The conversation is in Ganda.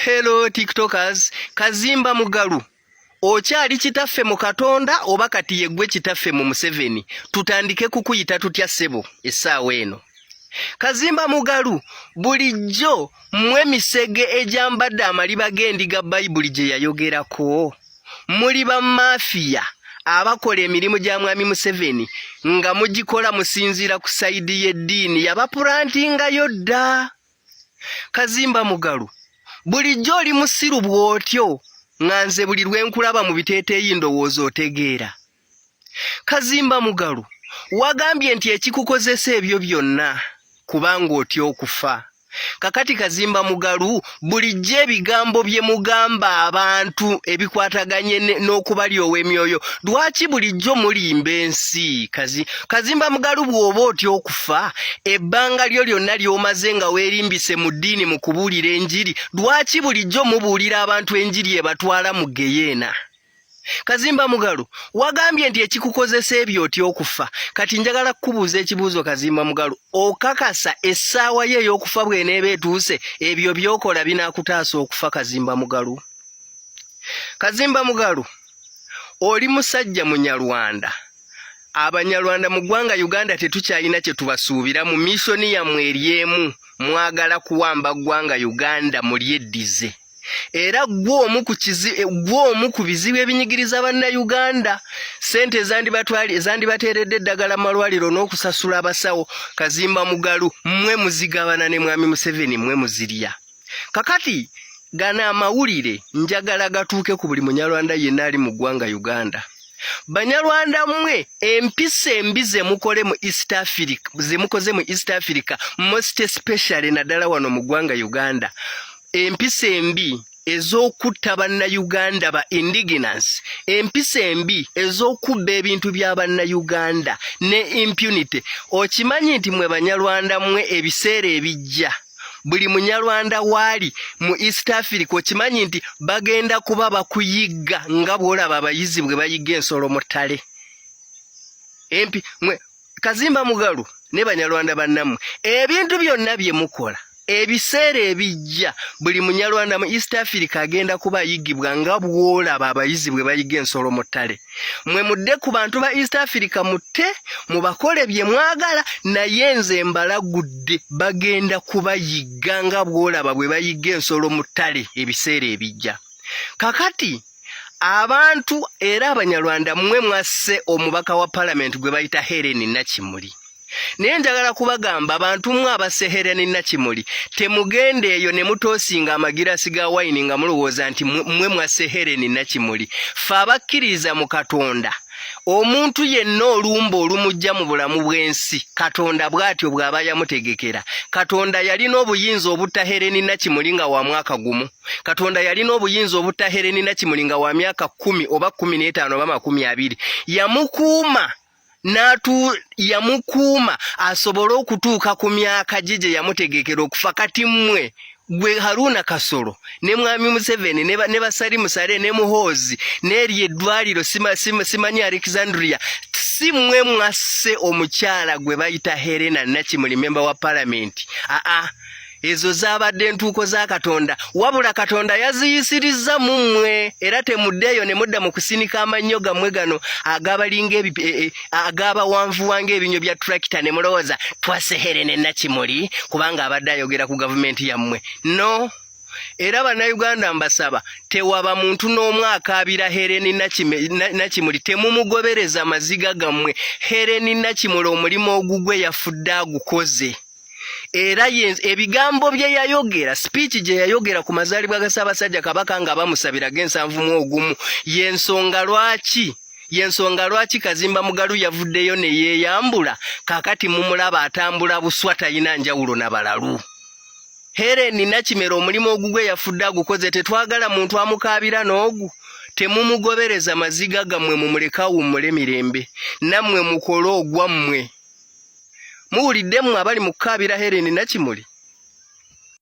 Hello TikTokers, Kazimba Mugalu okyali kitaffe mu Katonda oba kati yeggwe kitaffe mu Museveni? Tutandike kukuyita tutya ssebo essaawa eno? Kazimba Mugalu, bulijjo mmwe misege egyambadde amaliba g'endiga Bayibuli gye yayogerako, muli ba mafiya abakola emirimu gya Mwami Museveni nga mugikola musinziira ku sayidi y'eddiini yabapulantingayo dda. Kazimba Mugalu, bulijjo oli musiru bw'otyo nga nze buli lwe nkulaba mu biteeteeyi ndowooza otegeera. Kazimba Mugalu, wagambye nti ekikukozesa ebyo byonna kubanga otya okufa. Kakati Kazimba Mugalu, bulijjo ebigambo bye mugamba abantu ebikwataganye n'okubalyowa emyoyo, lwaki bulijjo mulimba ensi? Kazimba Mugalu, bw'oba otya okufa, ebbanga lyo lyonna ly'omaze nga weerimbise mu ddiini mu kubuulira enjiri, lwaki bulijjo mubuulira abantu enjiri ebatwala mu geyeena? Kazimba Mugalu, wagambye nti ekikukozesa ebyo otya okufa. Kati njagala kukubuuza ekibuuzo Kazimba Mugalu, okakasa essaawa yo ey'okufa bw'eneeba etuuse, ebyo by'okola binaakutaasa okufa Kazimba Mugalu? Kazimba Mugalu, oli musajja Munyarwanda. Abanyarwanda mu ggwanga Uganda tetukyalina kye tubasuubira mu missioni yammwe eri emu, mwagala kuwamba ggwanga Uganda mulyeddize. Era ggwe omu ku bizibu ebinyigiriza Bannayuganda, ssente ezandibateeredde eddagala mu malwaliro n'okusasula abasawo, Kazimba Mugalu, mmwe muzigabana ne Mwami Museveni, mmwe muzirya. Kakati gano amawulire njagala gatuuke ku buli Munyarwanda yenna ali mu ggwanga Uganda. Banyarwanda mmwe empisa embi ze mukole mu East Africa, ze mukoze mu East Africa, most especially naddala wano mu ggwanga Uganda, empisa embi ez'okutta Bannayuganda ba indigenous, empisa embi ez'okubba ebintu bya Bannayuganda ne impunity. Okimanyi nti mwe Banyarwanda mmwe ebiseera ebijja buli Munyarwanda waali mu East Africa okimanyi nti bagenda kuba bakuyigga nga bw'olaba abayizi bwe bayigga ensolo mu ttale. Empi mwe Kazimba Mugalu ne Banyarwanda bannammwe, ebintu byonna bye mukola ebiseera ebijja buli Munyarwanda mu East Africa agenda kuba ayiggibwa nga bw'olaba abayizi bwe bayigga ensolo mu ttale. Mwe mudde ku bantu ba East Africa mutte mubakole bye mwagala, naye nze mbalagudde bagenda kubayigga nga bw'olaba bwe bayigga ensolo mu ttale ebiseera ebijja. Kakati abantu era Abanyarwanda mmwe mwasse omubaka wa palamenti gwe bayita Helen Nakimuli. Naye njagala kubagamba abantu mmwe abasse Helen Nakimuli, temugenda eyo ne mutoosinga amagirasi ga wayini nga mulowooza nti mmwe mwasse Helen Nakimuli. Ffe abakkiriza mu Katonda, omuntu yenna olumba olumujja mu bulamu bw'ensi, Katonda bw'atyo bw'aba yamutegekera. Katonda yalina obuyinza obutta Helen Nakimuli nga wa mwaka gumu. Katonda yalina obuyinza obutta Helen Nakimuli nga wa myaka 10 oba 15 oba 20. Yamukuuma n'atu yamukuuma asobole okutuuka ku myaka gye gye yamutegekera okufa. Kati mmwe gwe Haruna Kasolo ne Mwami Museveni ne Basali Musale ne Muhoozi n'eri eddwaliro simanyi Alexandria, si mmwe mwasse omukyala gwe bayita Helena Nakimuli memba wa palamenti. Aa, ezo zaabadde ntuuko za Katonda, wabula Katonda yaziyisirizza mu mmwe. Era temuddeeyo ne mudda mu kusinika amannyo gammwe gano agabalinga agabawanvuwa ng'ebinyo bya tractor ne mulowooza twasse Helen Nakimuli kubanga abadde ayogera ku gavumenti yammwe. No, era Bannayuganda mbasaba tewaba muntu n'omu akaabira Helen Nakimuli, temumugobereza maziga gammwe. Helen Nakimuli omulimu ogugwe yafudde agukoze. Era ebigambo bye yayogera, speech gye yayogera ku mazaalibwa ga Ssaabasajja Kabaka nga bamusabira g'ensanvu mu ogumu, y'ensonga lwaki Kazimba Mugalu yavuddeyo ne yeeyambula. Kaakati mumulaba atambula buswa, talina njawulo na balalu. Helen Nakimera omulimu ogugwe yafudde agukoze, tetwagala muntu amukaabira n'ogu. Temumugobereza maziga gammwe, mumuleke awummule mirembe, nammwe mukole ogwammwe. Muwulidde mmwe abali mu kukaabira Helen Nakimuli?